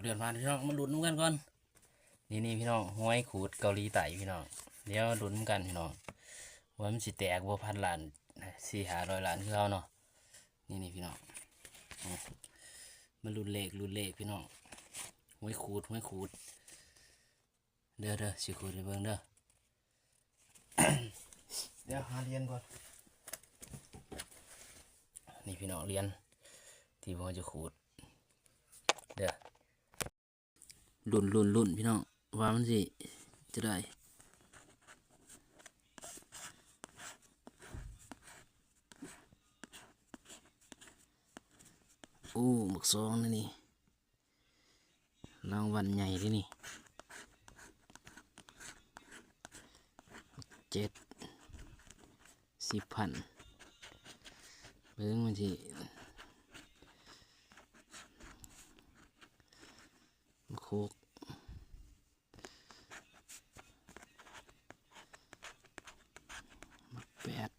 ເລື່ອນຜ່ານພີ່ນ້ອງ ມາລຸ້ນນຳກັນກ່ອນ. ນີ້ໆ ພີ່ນ້ອງ ຫວຍຂູດເກົາຫຼີໃຕ້ພີ່ນ້ອງ ດຽວລຸ້ນນຳກັນພີ່ນ້ອງ ວ່າມັນຊິແຕກບໍ່ ພັນລ້ານ ສີ່ຫ້າຮ້ອຍລ້ານຄືເຮົາເນາະ. ນີ້ໆ ພີ່ນ້ອງ ມາລຸ້ນເລກ ລຸ້ນເລກພີ່ນ້ອງ ຫວຍຂູດ ຫວຍຂູດ ເດີ ເດີ ຊິຂູດໃຫ້ເບິ່ງເດີ. ດຽວຫາຫຼຽນກ່ອນ ນີ້ພີ່ນ້ອງ ຫຼຽນທີ່ເຮົາຈະຂູດເດີ. ລຸ້ນ ລຸ້ນ ລຸ້ນ ພີ່ນ້ອງ ວ່າມັນຊິຈະໄດ້ ໂອ້ ບັກສອງນີ້ ລາງວັນໃຫຍ່ເດ້ນີ້ ເຈັດ ສິບພັນ ເບິ່ງມັນຊິ ໝາກຫົກ ໝາກແປດ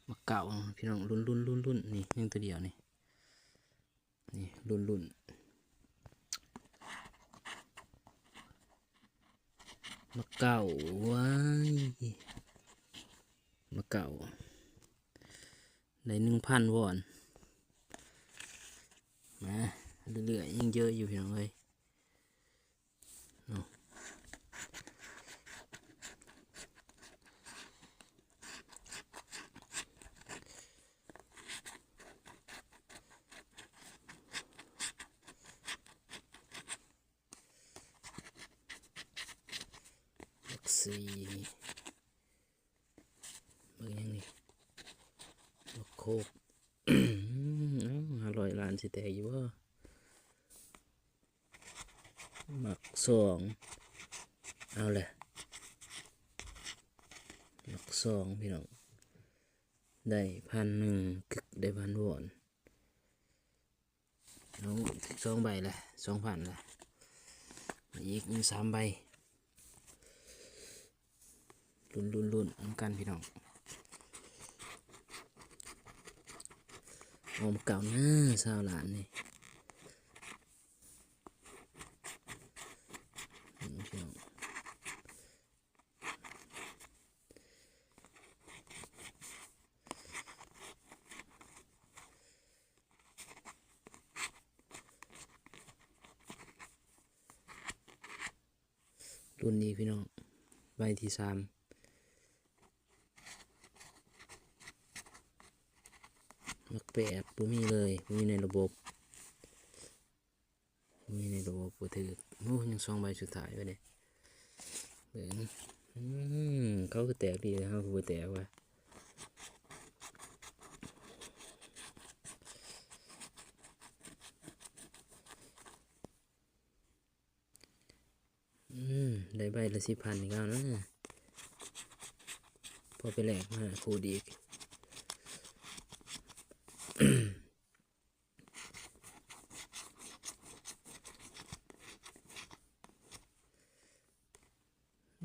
ໝາກເກົ້າ ພີ່ນ້ອງ ລຸ້ນໆໆໆ ນີ້ ຍັງຕົວດຽວນີ້ ນີ້ ລຸ້ນໆ ໝາກເກົ້າ ວ້າຍ ໝາກເກົ້າ ໄດ້ໜຶ່ງພັນວອນ ມາເລື້ອຍໆ ຍັງເຍີະຢູ່ພີ່ນ້ອງເອີຍ ເນາະ ບັກສີ່ ເບິ່ງຫຍັງນີ້ ບັກໂຄກ ເອົ້າ ຫ້າຮ້ອຍລ້ານຊິແຕກຢູ່ບໍ່? ໝາກສອງ ເອົາແຫຼະ ໝາກສອງ ພີ່ນ້ອງ ໄດ້ພັນໜຶ່ງ ກຶກ ໄດ້ພັນວອນ. ເອົາສອງໃບລະ ສອງພັນລະ ອີກ ອີກສາມໃບ ລຸ້ນໆໆ ນຳກັນພີ່ນ້ອງ ອອມເກົ່ານະ ຊາວລ້ານນີ້ ພີ່ນ້ອງ. ລຸ້ນອີກພີ່ນ້ອງ ໃບທີສາມ ໝາກແປດ ບໍ່ມີເລີຍ ບໍ່ມີໃນລະບົບ. ມີໃນໂລກບໍ່ຖືກ. ໂອ້ ຍັງສອງໃບສຸດທ້າຍໄວ້ເດ້. ເບິ່ງ ອືມ ເຂົາຄືແຕກດີ ເຮົາຄືບໍ່ແຕກວະ. ອືມ ໄດ້ໃບລະສິບພັນອີກແລ້ວນະ. ພໍໄປແລກມາຂູດອີກ.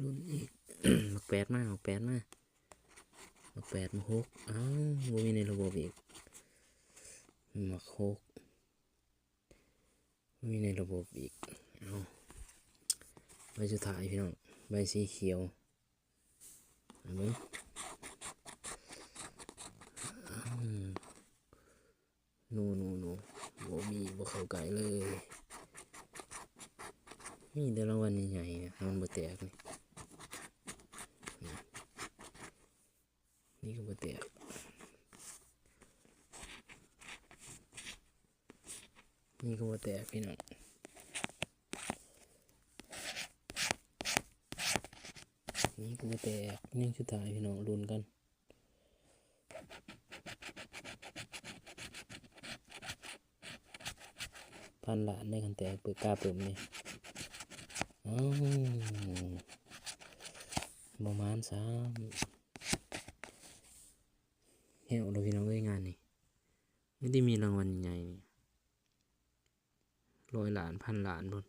ລຸ້ນອີກ. ໝາກແປດມາ ໝາກແປດມາ ໝາກແປດ ໝາກຫົກ. ອ້າວ ບໍ່ມີໃນລະບົບອີກ. ໝາກຫົກ ບໍ່ມີໃນລະບົບອີກ. ເອົາ ໃບສຸດທ້າຍພີ່ນ້ອງ ໃບສີຂຽວ. ເບິ່ງ ອືມ ໂນ ໂນ ໂນ ບໍ່ມີ ບໍ່ເຂົ້າໃກ້ເລີຍ. ມີແຕ່ລາງວັນໃຫຍ່ໆ ມັນບໍ່ແຕກນີ້. ນີ້ ນີ້ກໍບໍ່ແຕກ. ນີ້ກໍບໍ່ແຕກພີ່ນ້ອງ. ນີ້ກໍບໍ່ແຕກ. ຍັງສຸດທ້າຍພີ່ນ້ອງ ລຸ້ນກັນ. ພັນລ້ານໄດ້ ຄັນແຕກປຶກກາປຶ້ມນີ້. ອ້າວ ບໍ່ໝານຊ້ຳ. ແຫ້ວແລ້ວພີ່ນ້ອງເອີຍ ງານນີ້. ມັນໄດ້ມີລາງວັນໃຫຍ່ ຮ້ອຍລ້ານ ພັນລ້ານພຸ້ນ.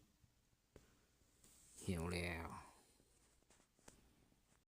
ແຫ້ວແລ້ວ.